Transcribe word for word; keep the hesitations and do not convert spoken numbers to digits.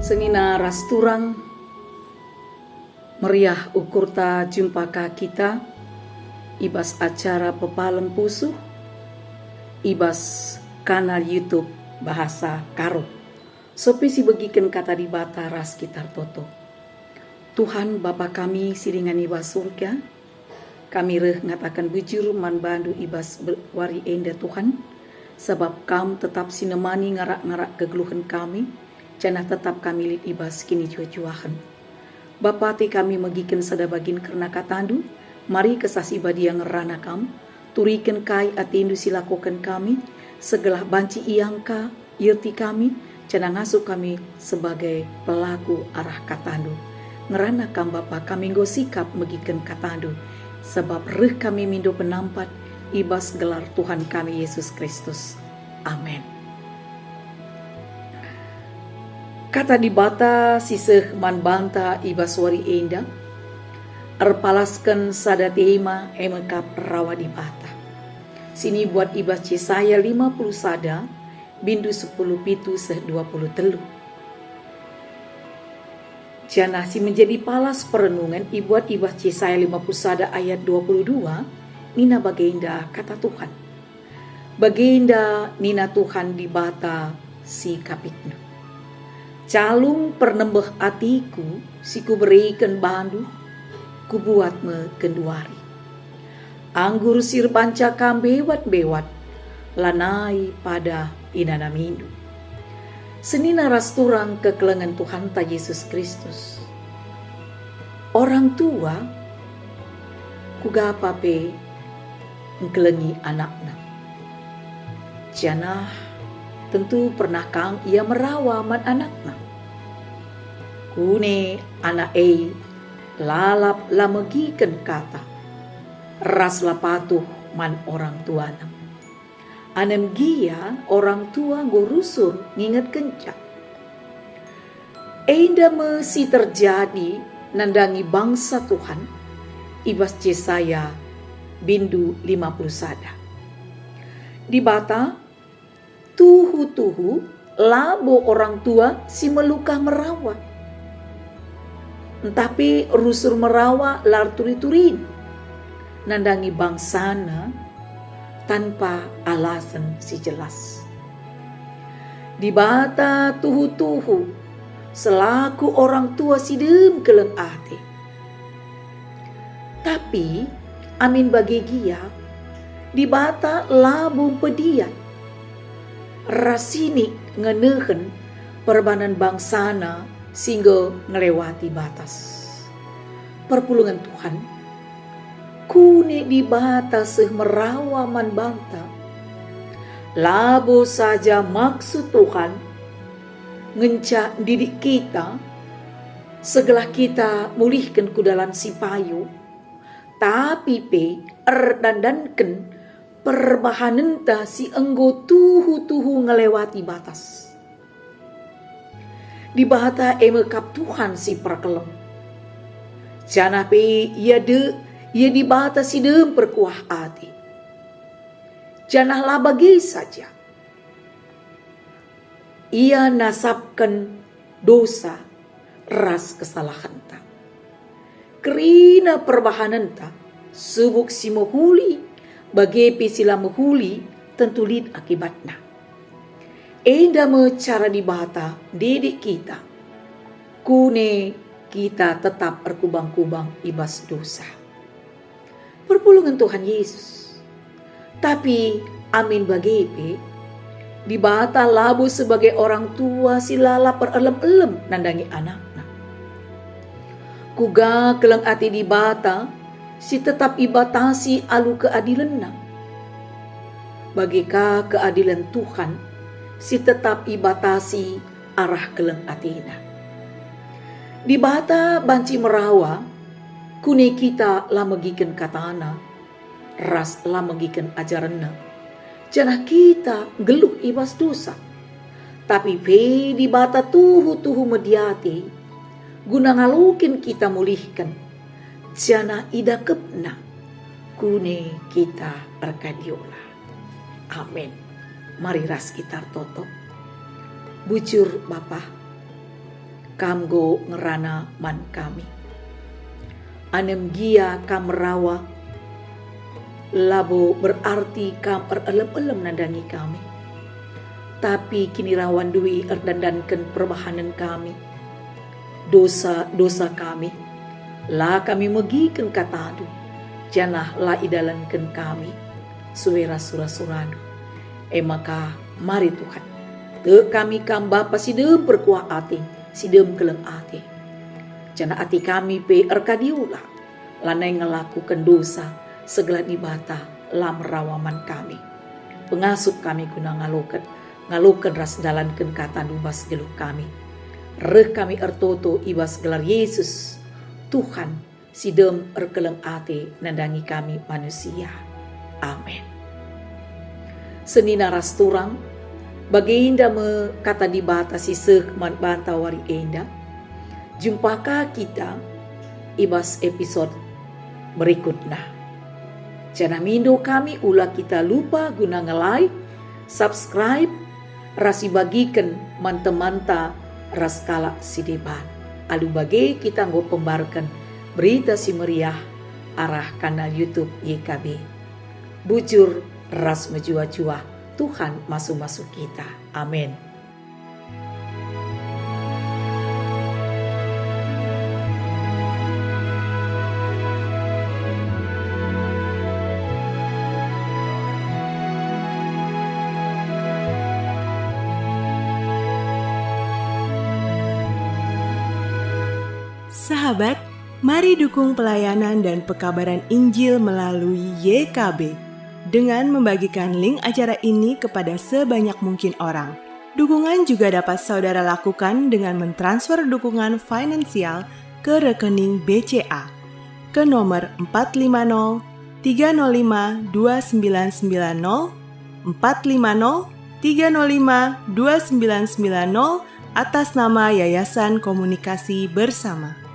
Senina ras turang, meriah ukurta jumpa ka kita i bas acara Pepalem Pusuh i bas kanal YouTube Bahasa Karo. Sopi sibegiken Kata Dibata ras kita ertoto. Tuhan, Bapa kami si ringan i bas Surga, kami reh ngataken bujur man baNdu i bas be-, wari enda, Tuhan, sabap Kam tetap si nemani ngarak-ngarak kegeluhen kami, janah tetap kami lit i bas kinijuah-juahen. Bapa ate kami megiken sada bagin kerna KataNdu, mari Kesah Si Badia ngerana Kam, turiken kai ateNdu si lakoken kami, segelah banci iangka, ierti kami, janah ngasup kami sebagai pelaku arah KataNdu. Ngerana Kam, Bapa, kami enggo sikap megiken KataNdu, sabap reh kami mindo penampat i bas gelar Tuhan kami Yesus Kristus. Amen. Kata Dibata si seh man banta i bas wari enda erpalasken sada tema, e me kap rawa Dibata. Si nibuat i bas Jesaya lima puluh sada, bindu sepuluh pitu seh dua puluh telu. Janah si menjadi palas perenungen ibuat i bas Jesaya lima puluh sada ayat dua puluh dua, nina bagenda Kata Tuhan. Bagenda nina Tuhan Dibata si kapitna, "Calung pernembeh atiKu si Kubereken bandu, Kubuat me genduari. Anggur si erbanca ka mbewat-mbewat, lanai pada inanamindu." Senina ras turang kekelengen Tuhanta Yesus Kristus. Orang tua, kuga pa pe, engkelengi anakna. Janah tentu pernah kang ia merawa man anakna. Kune anak e lalap la megiken kata, ras la patuh man orang tuana. Anem gia orang tua enggo rusur ngingetkenca. Enda me si terjadi nandangi bangsa Tuhan i bas Jesaya bindu lima puluh sada. Dibata tuhu-tuhu labo orang tua si melukah merawa. Ntah pe rusur merawa la erturi-turin nandangi bangsana tanpa alasen si jelas. Dibata tuhu-tuhu selaku orang tua si dem keleng ate. Tapi amin bage gia, Dibata labo mpediat ras sinik ngenehen perbahanen bangsaNa si enggo ngelewati batas. Perpulungen Tuhan, kune Dibata seh merawa man banta. Labo saja maksud Tuhan ngenca ndidik kita, segelah kita mulihken ku dalan si payo, tapi pe erdandanken perbahanenta si enggo tuhu-tuhu ngelewati batas. Dibata e me kap Tuhan si perkelem. Janah pe Ia de, Ia Dibata si dem perkuah ate. Janah la bage saja. Ia nasapken dosa ras kesalahenta. Kerina perbahanenta, subuk si mehuli, bage pe si la mehuli, tentu lit akibatna. Enda me cara Dibata ndidik kita, kune kita tetap erkubang-kubang i bas dosa. Perpulungen Tuhan Yesus. Tapi amin bage pe, Dibata labo sebagai orang tua si lalap erelem-elem nandangi anakna. Kuga keleng ate Dibata si tetap ibatasi alu keadilenNa? Bage ka keadilen Tuhan si tetap ibatasi arah keleng ateNa. Dibata banci merawa, kune kita la megiken kataNa ras la megiken ajarenNa, janah kita nggeluh i bas dosa. Tapi pe Dibata tuhu-tuhu mediate guna ngaloken kita mulihken, janah idakepNa kune kita erkadiola. Amin. Mari ras kita ertoto. Bujur Bapa, Kam enggo ngerana man kami. Anem gia Kam merawa, labo berarti Kam erelem-elem nandangi kami. Tapi kinirawan dui erdandanken perbahanen kami, dosa-dosa kami. La kami megiken kataNdu, janah la idalanken kami sue ras sura-suraNdu. E maka, mari Tuhan, tek kami Kam Bapa si dem perkuah ate, si dem keleng ate. Janah ate kami pe erkadiula, lanai ngelakuken dosa, segelah Dibata la merawa man kami. Pengasup kami guna ngaloken, ngaloken ras dalanken kataNdu bas geluh kami. Reh kami ertoto i bas gelar Yesus, Tuhan, si dem erkeleng ate nandangi kami manusia. Amen. Senina ras turang, bagenda me kata Dibata si seh man banta wari enda. Jumpa ka kita i bas episode berikutna. Janah mindo kami ula kita lupa guna nge-like, subscribe, ras ibagiken man temanta ras kalak si deban. Alu bage kita enggo pembarken Berita Si Meriah arah kanal YouTube Y K B. Bujur ras mejuah-juah, Tuhan masu-masu kita. Amin. Sahabat, mari dukung pelayanan dan pekabaran Injil melalui Y K B dengan membagikan link acara ini kepada sebanyak mungkin orang. Dukungan juga dapat saudara lakukan dengan mentransfer dukungan finansial ke rekening B C A ke nomor empat lima nol tiga nol lima dua sembilan sembilan nol, empat lima nol tiga nol lima dua sembilan sembilan nol, atas nama Yayasan Komunikasi Bersama.